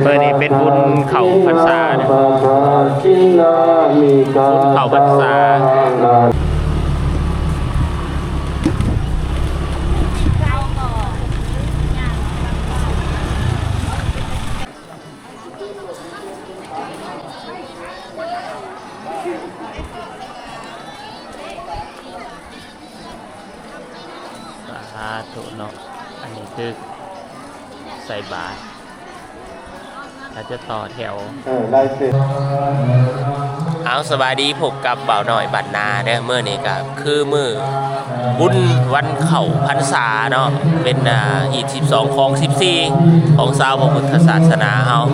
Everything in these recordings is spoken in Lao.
ມື້ນີ້ເປັນບຸນເຂົ້າພັນສາເດ້ ບຸນເຂົ້າພັນສາ. ສາທຸເນາະ ອັນນີ້ຄືໃສ່ບາດ ເຂົາຈະຕໍ່ແຖວ. ເອີ ລາຍເຊັນ. ເອົາ ສະບາຍດີ ພົບກັບບ່າວນ້ອຍບ້ານນາເດີ. ມື້ນີ້ກະຄືມື້ບຸນວັນເຂົ້າພັນສາເນາະ ເປັນ ອ່າ ຮີດສິບສອງ ຄອງສິບສີ່ ຂອງຊາວພະພຸດທະສາສະໜາເຮົາ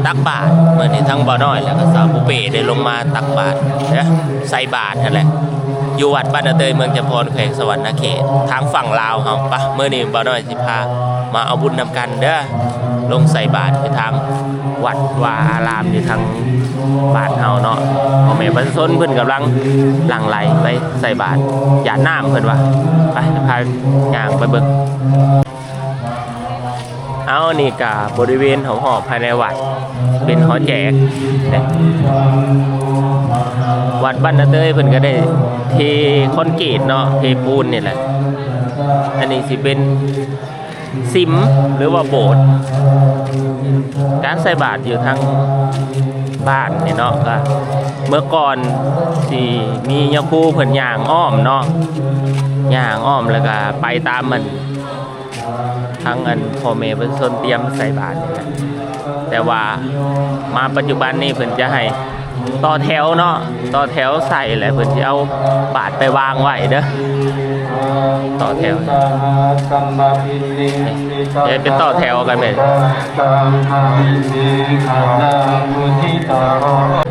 ຕັກບາດ. ມື້ນີ້ທັງບ່າວນ້ອຍ ແລ້ວກະສາວປູເປ້ໄດ້ລົງມາຕັກບາດເດີ ໃສ່ບາດຫັ້ນແຫຼະ ຢູ່ວັດບ້ານນາເຕີຍ ເມືອງຈຳພອນ ແຂວງສະຫວັນນະເຂດ ທາງຝັ່ງລາວເຮົາ. ປະ ມື້ນີ້ບ່າວນ້ອຍຊິພາມາເອົາບຸນນຳກັນເດີ ລົງໃສ່ບາດຢູ່ທາງວັດວາອາລາມ ຢູ່ທາງບ້ານເຮົາເນາະ. ພໍ່ແມ່ປະຊາຊົນເພິ່ນກຳລັງຫຼັ່ງໄຫຼໄປໃສ່ບາດຢາດນ້ຳເພິ່ນວ່າ. ໄປ ພາຍ່າງໄປເບິ່ງ. ເອົາ ນີ້ກະບໍລິເວນຮອບໆພາຍໃນວັດ ເປັນຫໍແຈກເດ້. ວັດບ້ານນາເຕີຍເພິ່ນກະໄດ້ເທຄອນກຣີດເນາະ ເທປູນນີ້ແຫຼະ. ອັນນີ້ຊິເປັນສິມ ຫຼືວ່າໂບດ. ການໃສ່ບາດຢູ່ທາງບ້ານນີ້ເນາະ ກະເມື່ອກ່ອນຊິມີຍາຄູເພິ່ນຍ່າງອ້ອມເນາະ ຍ່າງອ້ອມ ແລ້ວກະໄປຕາມອັນ ທັງອັນພໍ່ແມ່ປະຊາຊົນຕຽມໃສ່ບາດນີ້ແຫຼະ. ແຕ່ວ່າມາປັດຈຸບັນນີ້ເພິ່ນຈະໃຫ້ຕໍ່ແຖວເນາະ ຕໍ່ແຖວໃສ່ ແລ້ວເພິ່ນຊິເອົາບາດໄປວາງໄວ້ເດີ ຕໍ່ແຖວ. ເອີ ເປັນຕໍ່ແຖວກັນແມ່ນ.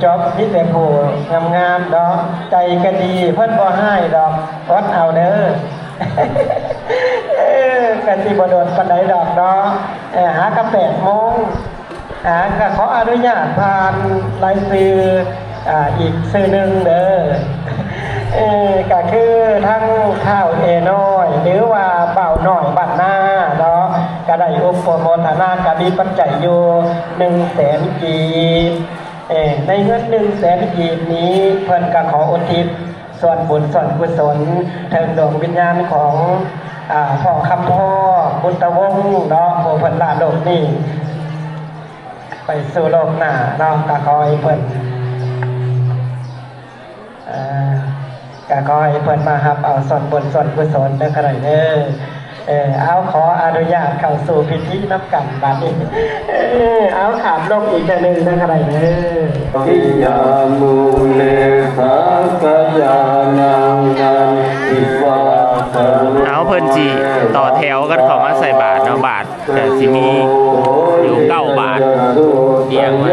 ຈົບ ມີແຕ່ຜູ້ງາມໆດອກ ໃຈກະດີ ເພິ່ນບໍ່ຮ້າຍດອກ ອົດເອົາເດີ. ເອີ ກະຊິບໍ່ດົນປານໃດດອກເນາະ ເອີ ຫາກະແປດໂມງ. ອ່າ ກະຂໍອະນຸຍາດຜ່ານລາຍຊື່ ອ່າ ອີກຊື່ໜຶ່ງເດີ ເອີ ກະຄືທັງທ້າວເອນ້ອຍ ຫຼືວ່າບ່າວນ້ອຍບ້ານນາເນາະ ກະໄດ້ອຸປະໂມທະນາ ກະມີປັດໄຈຢູ່ໜຶ່ງແສນກີບ. ເອີ ໃນເງິນໜຶ່ງແສນກີບນີ້ ເພິ່ນກະຂໍອຸທິດ ສ່ວນບຸນສ່ວນກຸສົນເຖິງດວງວິນຍານຂອງ ອ່າ ພໍ່ຄຳພໍ້ ບຸດຕະວົງເນາະ ຜູ້ເພິ່ນລາໂລກນີ້ໄປສູ່ໂລກໜ້າເນາະ ກະຂໍໃຫ້ເພິ່ນ ເອີ ກະຂໍໃຫ້ເພິ່ນມາຮັບເອົາສ່ວນບຸນສ່ວນກຸສົນເດີ ກະໄດ້ເດີ. ເອີ ເອົາ ຂໍອະນຸຍາດເຂົ້າສູ່ພິທີນຳກັນບາດນີ້. ເອີ ເອົາ ຂາມລົງອີກເທື່ອໜຶ່ງເດີ ກະໄດ້ເດີ. ເອົາ ເພິ່ນຊິຕໍ່ແຖວກັນເຂົ້າມາໃສ່ບາດເນາະ ບາດກະຊິມີຢູ່ເກົ້າບາດ ລຽງໄວ້.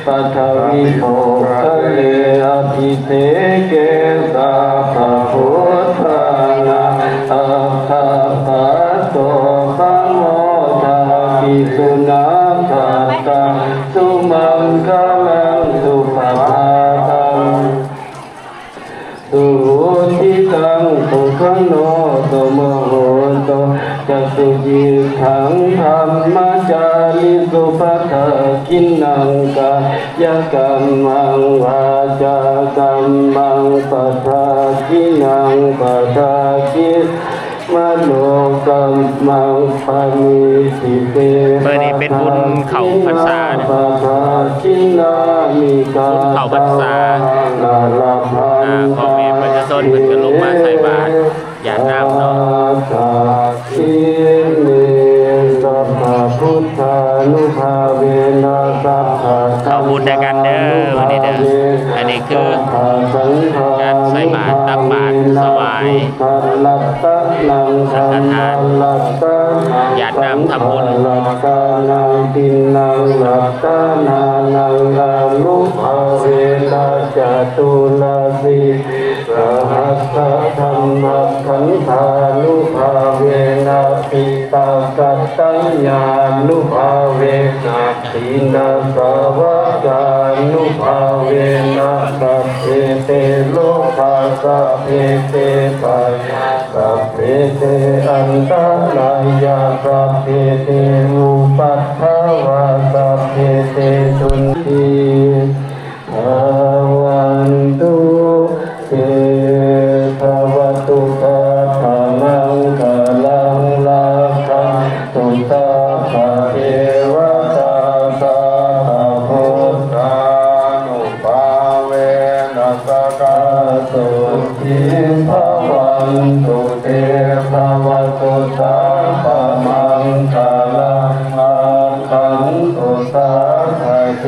ປະທະວິໂພຄະເລ ອະພິເສເກ ສັບພະພຸດທານັງ ອັກຄະປະໂຕ ປະໂມທາມິ ສຸນາຄະຕັງ ສຸມັງຄະລັງ ສຸພະພາຕັງ ສຸຫຸດທິຕັງ ສຸຂະໂນ ສຸມະໂຫໂຕ ຈະສຸກິດທັງ ທຳມະຈາຣິສຸ ປະທັກຂິນັງ ກາຍະກຳມັງ ວາຈາກຳມັງ ປະທັກຂິນັງ ປະທັກຂິ ມະໂນກຳມັງ ປະນິທິເຕ ມື້ນີ້ເປັນບຸນເຂົ້າພັນສາເດ້ ປະທັກຂິນາມິ ບຸນເຂົ້າພັນສາ ອ່າ ພໍ່ແມ່ປະຊາຊົນເພິ່ນກະລົງມາໃສ່ບາດຢາດນ້ຳເນາະ. ເຂົ້າບຸນນຳກັນເດີມື້ນີ້ເດີ. ອັນນີ້ຄືການໃສ່ບາດ ຕັກບາດ ຖວາຍສັງຄະທານ ຢາດນ້ຳທຳບຸນ. ສະຫັດສະທຳມະຄັນທານຸພາເວນະ ປິຕາກັດຕະຍານຸພາເວນະ ທີນະສາວະການຸພາເວນະ ສັບເພເຕໂລຄາ ສັບເພ ເຕ ພະຍາ ສັບເພ ເຕ ອັນຕະລາຍາ ສັບເພ ເຕ ອຸປັດທະວາ ສັບເພ ເຕ ສຸນຕິ ພະວັນຕຸ ເຕ ພະວະຕຸ ສັບພະມັງຄະລັງ ລັກຂັນຕຸ ສັບພະເທວະຕາ ສັບພະພຸດທານຸພາເວນະ ສະກາໂຕ ທີພະວັນຕຸ ເຕພະວັນຕຸ ສັບພະມັງຄະລັງ ລັກຂັນຕຸ ສັບພະເທ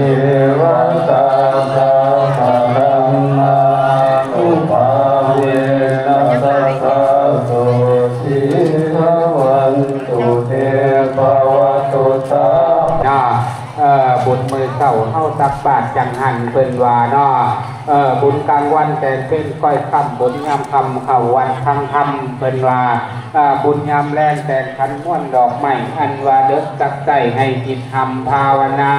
ວະຕາ ສັບພະທຳມານຸພາເວນະ ສະກາໂຕ ທີພະວັນຕຸ ເຕພະວັນຕຸ ສັບ ເນາະ ເອີ ບຸນມື້ເຊົ້າເຮົາຕັກບາດຈັງຫັນ ເພິ່ນວ່າເນາະ ເອີ ບຸນກາງວັນແກງເປັນກ້ອຍຄ່ຳ ບຸນຍາມຄ່ຳເຂົ້າວັດຟັງທຳ ເພິ່ນວ່າ ເອີ ບຸນຍາມແລງແກງຂັນມ້ວນດອກໄມ້ ອັນວ່າເດິກຕັກໃຈໃຫ້ຈິດທຳພາວະນາ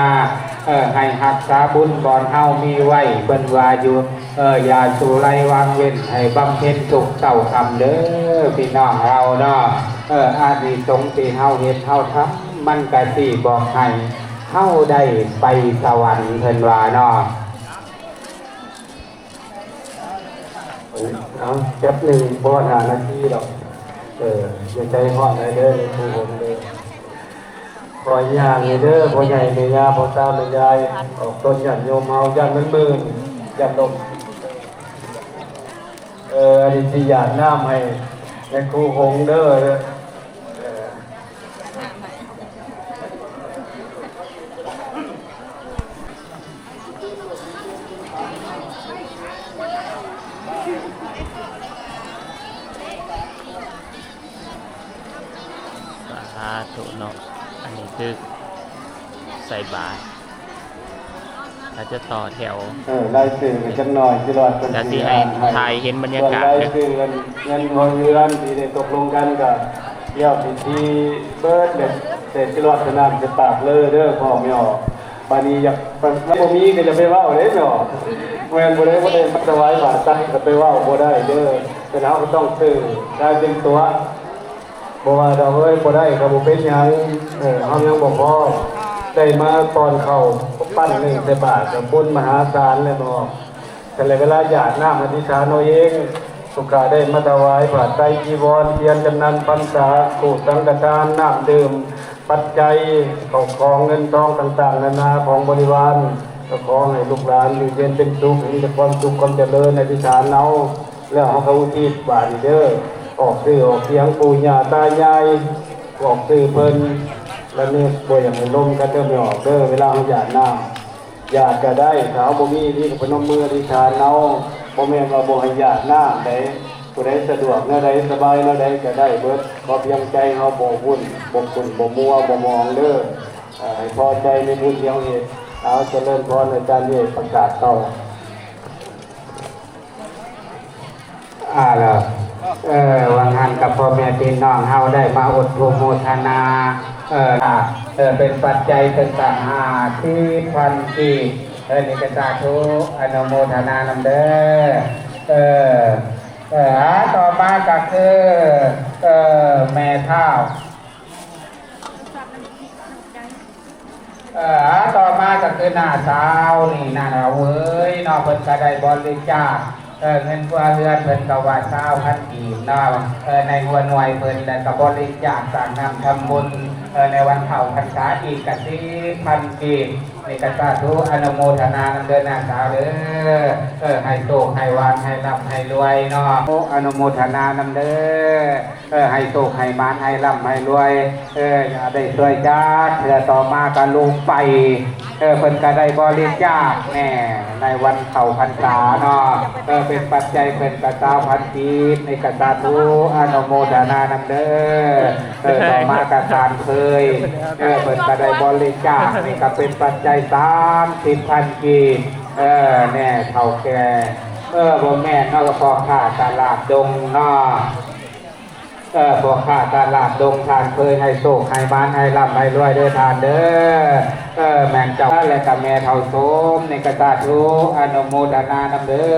ເອີ ໃຫ້ຮັກສາບຸນບ່ອນເຮົາມີໄວ້ ເພິ່ນວ່າຢູ່ ເອີ ຢ່າສູ່ໄລວາງເວັ້ນ ໃຫ້ບຳເພັນທຸກເຊົ້າຄ່ຳເດີ ພີ່ນ້ອງເຮົາເນາະ ເອີ ອານິສົງທີ່ເຮົາເຮັດເຮົາທຳ ມັນກະຊິບອກໃຫ້ ເຮົາໄດ້ໄປສະຫວັນ ເພິ່ນວ່າເນາະ. ເອົາ ແປັບໜຶ່ງ ບໍ່ຮອດຫ້ານາທີດອກ ເອີ ຢ່າໃຈຮ້ອນຫຼາຍເດີ ແມ່ຄູຫົງເດີ ຂໍອະນຸຍາດເດີ ພໍ່ໃຫຍ່ແມ່ຍ່າ ພໍ່ຕາແມ່ຍາຍ ອອກຕົນຍາດໂຍມເຮົາ ຢ້ານມັນມື່ນ ຢ້ານລົມ ເອີ ອັນນີ້ຊິຢາດນ້ຳໃຫ້ແມ່ຄູຫົງເດີ. ສາທຸເນາະ ອັນນີ້ຄືໃສ່ບາດ ເຂົາຈະຕໍ່ແຖວ ເອີ ລາຍຊື່ກໍຈັກໜ່ອຍ ຊິລອດເພິ່ນ ກະຊິໃຫ້ຖ່າຍເຫັນບັນຍາກາດ ສ່ວນລາຍຊື່ເງິນ ເງິນຫົວເຮືອນທີ່ໄດ້ຕົກລົງກັນ ກໍແລ້ວພິທີເບິດແລ້ວ ແຕ່ຊິລອດສະໜາມຈະປາກເລີເດີ ພໍ່ແມ່ອອກ ບາດນີ້ຢາກ ມັນບໍ່ມີກໍຢ່າໄປເວົ້າເດ້ແມ່ອອກ ແມ່ນບໍ່ໄດ້ ບໍ່ໄດ້ມາຖວາຍຜ້າໄຕກໍໄປເວົ້າບໍ່ໄດ້ເດີ ແຕ່ເຮົາກໍຕ້ອງຊື້ການເປັນຕົວ ບໍ່ວ່າດອກເອີຍ ບໍ່ໄດ້ກໍບໍ່ເປັນຫຍັງ ເອີ ເຮົາຍັງບໍ່ພໍ ໄດ້ມາປ້ອນເຂົ້າປັ້ນໜຶ່ງໃສ່ບາດ ກໍບຸນມະຫາສານແລ້ວເນາະ. ແຕ່ລະເວລາຢາດນ້ຳອະທິຖານເອົາເອງ ສຸຂະໄດ້ມາຖວາຍຜ້າໄຕ ຈີວອນ ທຽນ ຈຳນຳພັນສາ ຄູດ ສັງຄະທານ ນ້ຳດື່ມ ປັດໄຈ ເຂົ້າຂອງເງິນທອງຕ່າງໆນານາຂອງບໍລິວານ ກໍຂໍໃຫ້ລູກຫຼານຢູ່ເຢັນເປັນສຸກ ໃຫ້ມີແຕ່ຄວາມສຸກຄວາມຈະເລີນ ອະທິຖານເອົາ ແລ້ວເຮົາກໍອຸທິດບາດນີ້ເດີ ອອກຊື່ອອກສຽງປູ່ຍ່າຕາຍາຍ ອອກຊື່ເພິ່ນ ລະນຶກບໍ່ຢາກໃຫ້ລົມກັນເດີ ແມ່ອອກເດີ ເວລາເຮົາຢາດນ້ຳ ຢາດກໍໄດ້ ຖ້າເຮົາບໍ່ມີອີ່ຫຼີກໍພະນົມມືອະທິຖານເອົາ ບໍ່ແມ່ນວ່າບໍ່ໃຫ້ຢາດນ້ຳໃດ ຜູ້ໃດສະດວກແນວໃດ ສະບາຍແນວໃດກໍໄດ້ເບິດ ຂໍພຽງໃຈເຮົາບໍ່ວຸ້ນ ບໍ່ຂຸ້ນ ບໍ່ມົວ ບໍ່ໝອງເດີ ໃຫ້ພໍໃຈໃນບຸນທີ່ເຮົາເຮັດ. ເອົາ ຈະເລີນພອນ ອາຈານເອກປະກາດຕໍ່. ອາ ແລ້ວ ເອີ ວ່າງຫັ້ນກັບພໍ່ແມ່ພີ່ນ້ອງເຮົາໄດ້ມາອົດໂທໂມທະນາ ເອີ ເອີ ເປັນປັດໄຈເປັນກະຫ້າສິບພັນກີບ ເອີ ນີ້ກໍສາທຸອະນຸໂມທະນານຳເດີ ເອີ ເອີ ອາ ຕໍ່ມາກໍຄື ເອີ ແມ່ທ້າວ ເອີ ຕໍ່ມາກໍຄືນ້າສາວນີ້ນະ ເອີຍເນາະ ເພິ່ນກໍໄດ້ບໍລິຈາກ ເອີ ເງິນຄົວເຮືອນເພິ່ນກໍວ່າຊາວພັນກີບເນາະ ເອີ ໃນຫົວໜ່ວຍເພິ່ນ ແລ້ວກໍບໍລິຈາກສ້າງນ້ຳທຳບຸນ ເອີ ໃນວັນເຂົ້າພັນສາອີກກໍສິບພັນກີບ ນີ້ກໍສາທຸອະນຸໂມທະນານຳເດີນ້າສາວເດີ ເອີ ໃຫ້ໂຊກໃຫ້ໝານໃຫ້ລ່ຳໃຫ້ລວຍເນາະ ອະນຸໂມທະນານຳເດີ. ເອີ ໃຫ້ໂຊກໃຫ້ໝານ ໃຫ້ລ່ຳໃຫ້ລວຍ ເອີ ຢ່າໄດ້ຊ່ວຍຈັກເທື່ອ ຕໍ່ມາກໍລູກໄປ ເອີ ເພິ່ນກໍໄດ້ບໍລິຈາກແນ່ ໃນວັນເຂົ້າພັນສາເນາະ ເອີ ເປັນປັດໄຈເພິ່ນກໍຊາວພັນກີບ ນີ້ກໍສາທຸອະນຸໂມທະນານຳເດີ ເອີ ຕໍ່ມາກໍທ່ານເຄີຍ ເອີ ເພິ່ນກໍໄດ້ບໍລິຈາກ ນີ້ກໍເປັນປັດໄຈສາມສິບພັນກີບ ເອີ ແນ່ເຖົ້າແກ່ ເອີ ບໍ່ແມ່ນເນາະ ກໍພໍ່ຄ້າຕະຫຼາດດົງເນາະ. ເອີ ພໍ່ຄ້າຕະຫຼາດດົງ ທ່ານເຄີຍໃຫ້ໂຊກໃຫ້ໝານໃຫ້ລ່ຳໃຫ້ລວຍເດີທ່ານເດີ ເອີ ແມ່ນເຈົ້າ ແລະກະແມ່ເຖົ້າໂສມນີ້ກະສາທຸອະນຸໂມທະນານຳເດີ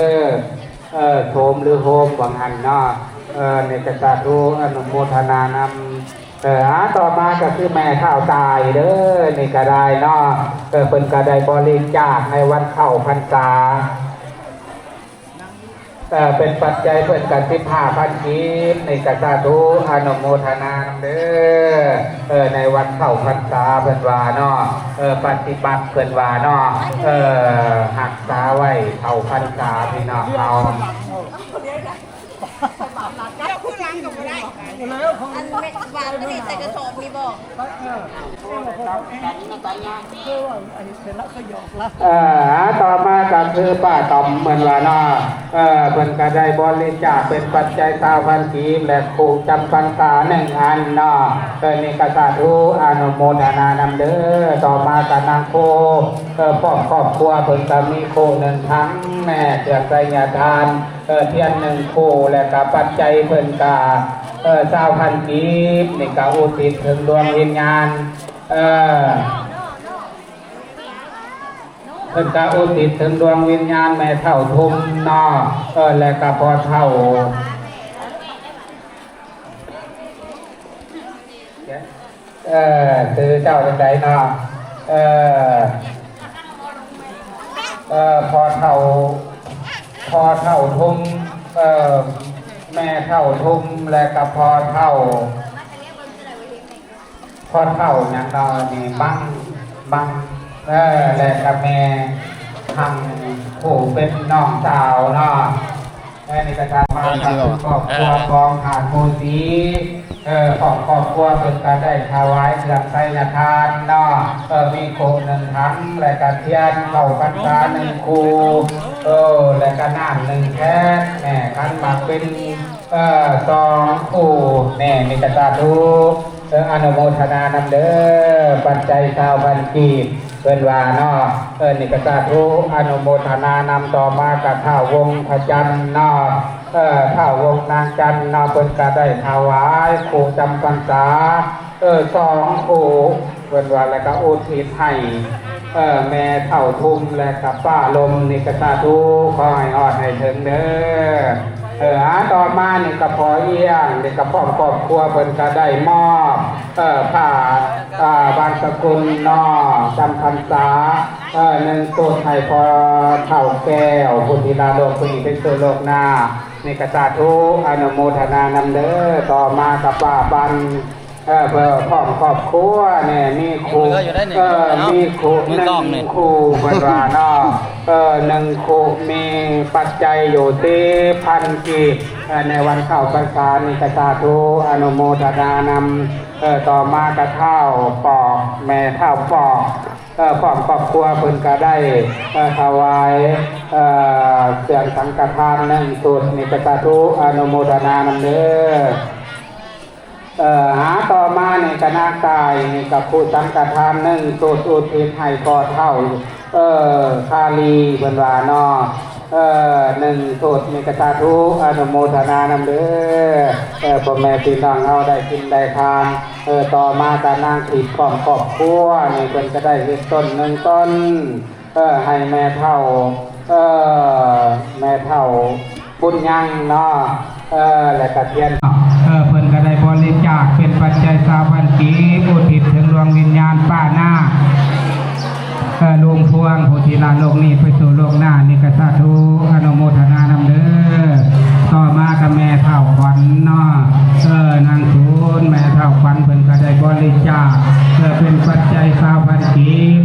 ເອີ ໂສມຫຼືໂຮມວ່າງຫັ້ນເນາະ. ເອີ ນີ້ກະສາທຸອະນຸໂມທະນານຳ. ເອີ ອາ ຕໍ່ມາກະຄືແມ່ທ້າວຕາຍເດີ ນີ້ກະໄດ້ເນາະ. ເອີ ເພິ່ນກະໄດ້ບໍລິຈາກໃນວັນເຂົ້າພັນສາ ເອີ ເປັນປັດໄຈເພິ່ນກະສິບຫ້າພັນກີບ ນີ້ກະສາທຸອະນຸໂມທະນານຳເດີ. ເອີ ໃນວັນເຂົ້າພັນສາເພິ່ນວ່າເນາະ ເອີ ປະຕິບັດເພິ່ນວ່າເນາະ ເອີ ຮັກສາໄວ້ເຂົ້າພັນສາພີ່ນ້ອງເຮົາ. ເຈົ້າຄືຫຼັງກໍບໍ່ໄດ້ ອັນເມັດຫວານມັນນີ້ໃສ່ກະສອບນີ້ບໍ່? ເອີ ຕໍ່ມາກໍຄືປ້າຕອມເພິ່ນວ່າເນາະ ເອີ ເພິ່ນກໍໄດ້ບໍລິຈາກເປັນປັດໄຈຊາວພັນກີບ ແລະ ຄູຈຳພັນສາໜຶ່ງອັນເນາະ. ເອີ ນີ້ກໍສາທຸອະນຸໂມທະນານຳເດີ. ຕໍ່ມາກໍນາງໂຄ ເອີ ພ້ອມຄອບຄົວເພິ່ນກໍມີໂຄໜຶ່ງຖັງ ແມ່ເຄື່ອງໄສຍະທານ ເອີ ທຽນໜຶ່ງຄູ່ ແລະກະປັດໄຈເພິ່ນກະ ເອີ ຊາວພັນກີບ ນີ້ກະອຸທິດເຖິງດວງວິນຍານ ເອີ ເພິ່ນກະອຸທິດເຖິງດວງວິນຍານແມ່ເຖົ້າທຸ່ມເນາະ ເອີ ແລະກະພໍ່ເຖົ້າ ເອີ ຊື່ເຈົ້າຈັ່ງໃດເນາະ? ເອີ ເອີ ພໍ່ເຖົ້າ ພໍ່ເຖົ້າທຸ່ມ ເອີ ແມ່ເຖົ້າທຸ່ມ ແລະກະພໍ່ເຖົ້າ ພໍ່ເຖົ້າຫຍັງເນາະນີ້ ບັງ ບັງ ເອີ ແລະກະແມ່ຮັງ ຜູ້ເປັນນ້ອງສາວເນາະ. ແມ່ນີ້ກະທາງມາຈາກຄອບຄົວຂອງທ່ານໂພສີ ເອີ ຂອງຄອບຄົວເພິ່ນກະໄດ້ຖວາຍເຄື່ອງໄສຍະທານເນາະ ເອີ ມີໂຄໜຶ່ງຖັງ ແລະກະທຽນເຂົ້າພັນສາໜຶ່ງຄູ່ ເອີ ແລະກະນ້ຳໜຶ່ງແພັດ ແມ່ຂັນໝາກເປັນ ເອີ ສອງຄູ່ ແມ່ມີແຕ່ສາທຸ ເອີ ອະນຸໂມທະນານຳເດີ. ປັດໄຈຊາວພັນກີບ ເພິ່ນວ່າເນາະ ເອີ ນີ້ກະສາທຸອະນຸໂມທະນານຳ. ຕໍ່ມາກະທ້າວວົງພະຈັນເນາະ ເອີ ທ້າວວົງນາງຈັນເນາະ ເພິ່ນກະໄດ້ຖວາຍຄູ່ຈຳພັນສາ ເອີ ສອງຄູ່ ເພິ່ນວ່າ ແລະກະອຸທິດໃຫ້ ເອີ ແມ່ເຖົ້າທຸ່ມ ແລະກະປ້າລົມ ນີ້ກະສາທຸ ຂໍໃຫ້ຮອດໃຫ້ເຖິງເດີ. ເອີ ອາ ຕໍ່ມານີ້ກະພໍ່ອຽງ ນີ້ກະພ້ອມຄອບຄົວເພິ່ນກະໄດ້ມອບ ເອີ ຜ້າ ອາ ບາງສະກຸນເນາະ ຈຳພັນສາ ເອີ ໜຶ່ງຊຸດໃຫ້ພໍ່ເຖົ້າແກ້ວ ຜູ້ທີ່ລາໂລກນີ້ໄປສູ່ໂລກໜ້າ ນີ້ກະສາທຸອະນຸໂມທະນານຳເດີ. ຕໍ່ມາກະປ້າບັນ ເອີ ເພື່ອພ້ອມຄອບຄົວແນ່ ມີຄູ່ ເອີ ມີຄູ່ ໜຶ່ງຄູ່ ເພິ່ນວ່າເນາະ ເອີ ໜຶ່ງຄູ່ ມີປັດໄຈຢູ່ສິບພັນກີບ ເອີ ໃນວັນເຂົ້າພັນສານີ້ກະສາທຸອະນຸໂມທະນານຳ. ເອີ ຕໍ່ມາກະທ້າວປອກ ແມ່ທ້າວປອກ ເອີ ພ້ອມຄອບຄົວເພິ່ນກະໄດ້ ເອີ ຖວາຍ ເອີ ເຄື່ອງສັງຄະທານໜຶ່ງຊຸດ ນີ້ກະສາທຸອະນຸໂມທະນານຳເດີ. ເອີ ຫາຕໍ່ມານີ້ກະນາງຕາຍນີ້ກະຄູ່ສັງຄະທານໜຶ່ງຊຸດ ອຸທິດໃຫ້ພໍ່ເຖົ້າ ເອີ ຄາລີ ເພິ່ນວ່າເນາະ ເອີ ໜຶ່ງຊຸດ ນີ້ກະສາທຸອະນຸໂມທະນານຳເດີ ເອີ ພໍ່ແມ່ພີ່ນ້ອງເຮົາໄດ້ກິນໄດ້ທານ. ເອີ ຕໍ່ມາກະນາງທິບພ້ອມຄອບຄົວນີ້ ເພິ່ນກະໄດ້ເຮັດຕົ້ນໜຶ່ງຕົ້ນ ເອີ ໃຫ້ແມ່ເຖົ້າ ເອີ ແມ່ເຖົ້າບຸນຍັງເນາະ ເອີ ແລະກະທຽນ ເອີ ເພິ່ນກະໄດ້ບໍລິຈາກເປັນປັດໄຈຊາວພັນກີບ ອຸທິດເຖິງດວງວິນຍານປ້ານາ ເອີ ລຸງພວງ ຜູ້ທີ່ລາໂລກນີ້ໄປສູ່ໂລກໜ້າ ນີ້ກະສາທຸອະນຸໂມທະນານຳເດີ. ຕໍ່ມາກະແມ່ເຖົ້າຂວັນເນາະ ເອີ ນາງສູນ ແມ່ເຖົ້າຂວັນ ເພິ່ນກະໄດ້ບໍລິຈາກ ເອີ ເປັນປັດໄຈຊາວພັນກີບ